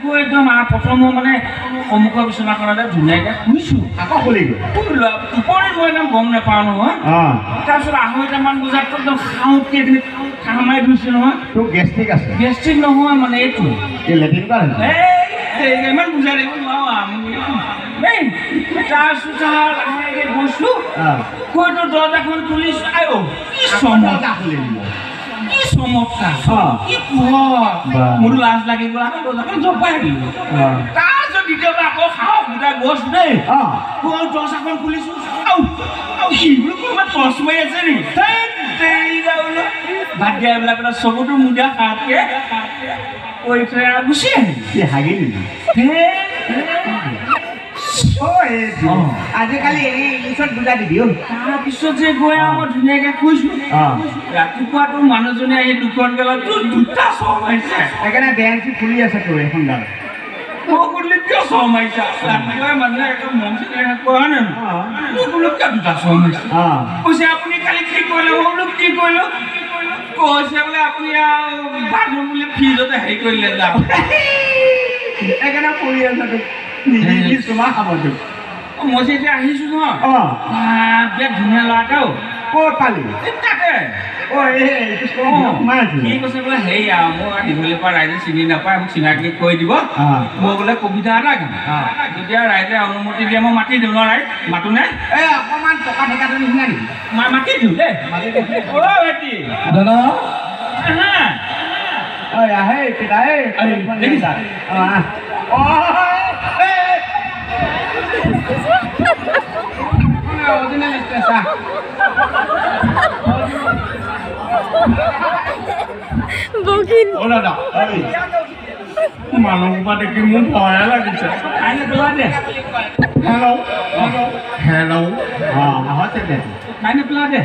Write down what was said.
গৈ একদম প্ৰথম মানে সন্মুখৰ বিচনাখনতে ধুনীয়াকৈ শুইছোঁ। আকৌ শুলি গৈ? টোপনি মই একদম গম নাপাওঁ নহয়। তাৰপিছত 2:30মান বজাত একদম খাওঁতকৈ এইখিনি ঠাহ মাৰি ধৰিছে নহয়। তোৰ গেষ্ট্ৰিক আছে? গেষ্ট্ৰিক নহয় মানে এইটো এই লেট্ৰিন কৰা এই ইমান বুজাই দিব নোৱাৰো আমি দেই। তাৰপিছত লাহেকৈ গৈছোঁ, গৈ তো দৰ্জাখন খুলিছোঁ, আই অ' কি চমৎকাৰ, কি চমৎকাৰ, কি পোহৰ, মোৰতো লাজ লাগি গ'ল। আকৌ দৰ্জাখন জপাই দিলোঁ। তাৰপিছত দ্বিতীয়বাৰ আকৌ সাহস গোটাই গৈছোঁ দেই, গৈ দৰ্জাখন খুলিছোঁ, আউ আউ কি বোলো কোনোবা টৰ্চ মাৰি আছে নি? বোলো বাদ দিয়া এইবিলাক কথা, চকুটো মুদা সাতকে কৰি থৈ আৰু গুচি আহিলোঁ। হাগি দিলি? আজিকালি এই ইংলিছত বুজাই দিবি। তাৰপিছত যে গৈ আৰু মই ধুনীয়াকৈ শুইছোঁ। ৰাতিপুৱাতো মানুহজনী আহি দুখন গালত দুটা চৰ মাৰিছে। সেইকাৰণে বেঞ্চ ফুলি আছে তোৰ এখন গালত। মই সুধিলোঁ কিয় চৰ মাৰিছা? ৰাতিপুৱাই মানুহে একদম মন চিন্তা কৰা নাই। মই বোলো কিয় দুটা চৰ মাৰিছে? কৈছে আপুনি কালি কি কৰিলে? মই বোলো কি কৰিলোঁ? কৈছে বোলে আপুনি আৰু বাথৰুম বুলি ফ্ৰিজতে হেৰি কৰিলে যাওঁ। সেইকাৰণে ফুলি আছে তোক। চুমা খাব তোক। মই যে এতিয়া আহিছোঁ নহয়, বিৰাট ধুনীয়া ল'ৰা এটাও। ক'ত পালি? তাতে। কি কৈছে বোলে হেৰি আৰু মোৰ দীঘলীৰ পৰা ৰাইজে চিনি নাপায়, মোক চিনাকি কৰি দিব। মই বোলে কবিতা এটা গাম, যেতিয়া ৰাইজে অনুমতি দিয়ে মই মাতি দিওঁ ন ৰাইজ? মাতোনে? এই অকণমান টকা ঠেকাটো নিচিনা নেকি? মই মাতি দিওঁ দেই। অ' ভাইটি দাদা আহে পিতা দেখিছা? মানুহসোপা দেখি মোৰ ভয়ে লাগিছে। হেল্ল' হেল্ল' দে।